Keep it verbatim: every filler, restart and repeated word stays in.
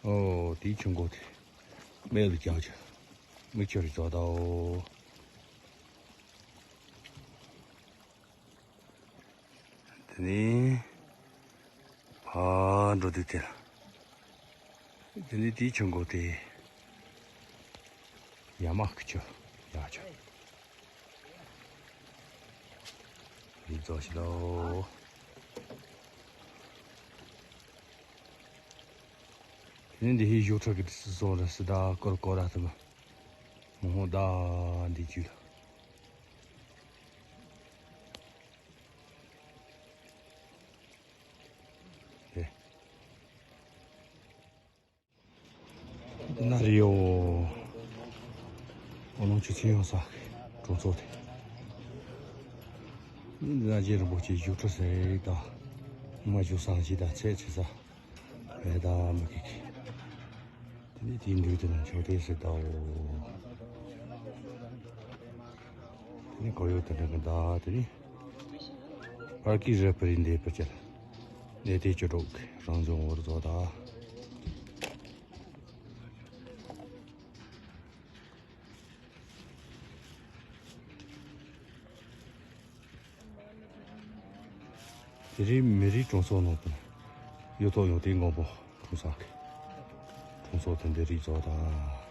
ཨོ། དེའི་ཆུ་མགོ་དེ་སྨད་ལ་རྒྱག་ཆུ། མིག་ཆུ་རེ་རྫོགས་དའོ། དེ་ནས་ཕར་འགྲོ་དུས་དེ་ལ། དེ་ནས་དེའི་ཆུ་མགོ་དེ་ཡ་མ་གི་ཆུ་ཡག་ཆུ། ཡིག་ཚོགས་ཤིག་ལོ། དེ་ནས་འདི་ཧི་བཞུགས་ཁྲི་གི་དུས་སུ་སོང་ར་སི་ད་ཀོར་ཀོར་ར་ཐུབ། མོ་ཧོ་ད་འདི་རྒྱུད་ལ། དེ། འདི་ན་རི་ཡོ། འོ་ནང་ཆུ་ཆེན་ཡོང་ས་གྲོང་ཚོ་དེ། འདི་ན་རྗེ་རིན་པོ་ཆེ་བཞུགས་ཁྲི་ཟེར་ད། མ་བཞུགས་སང་ཞིག་ད་ཚེ་ཆེ་ས། བས་ད་མ་གི་གི། དེ་ནི་དེའི་འདུས་དེ་ན་མཆོད་རྟེན་ཟེར་ད་འོ། དེ་ནི་ཁོར་ཡུག་དེ་འདྲ་གི་ད་དེ་ནི། ཕར་གི་རི་པ་རི་འདས་པ་ཅལ། གནས་བརྟན་བཅུ་དྲུག་རང་བྱུང་འོར་རྫོགས་ད། དེ་རིང་མི་རིགས་གྲོང་ཚོ་ནང་དུ་གཡུ་ཐོག་ཡོན་ཏན་མགོན་པོ་གྲོང་གསེབ་ཀྱི་གྲོང་ཚོ་དེ་འདི་རིགས་རྫོགས་དང་།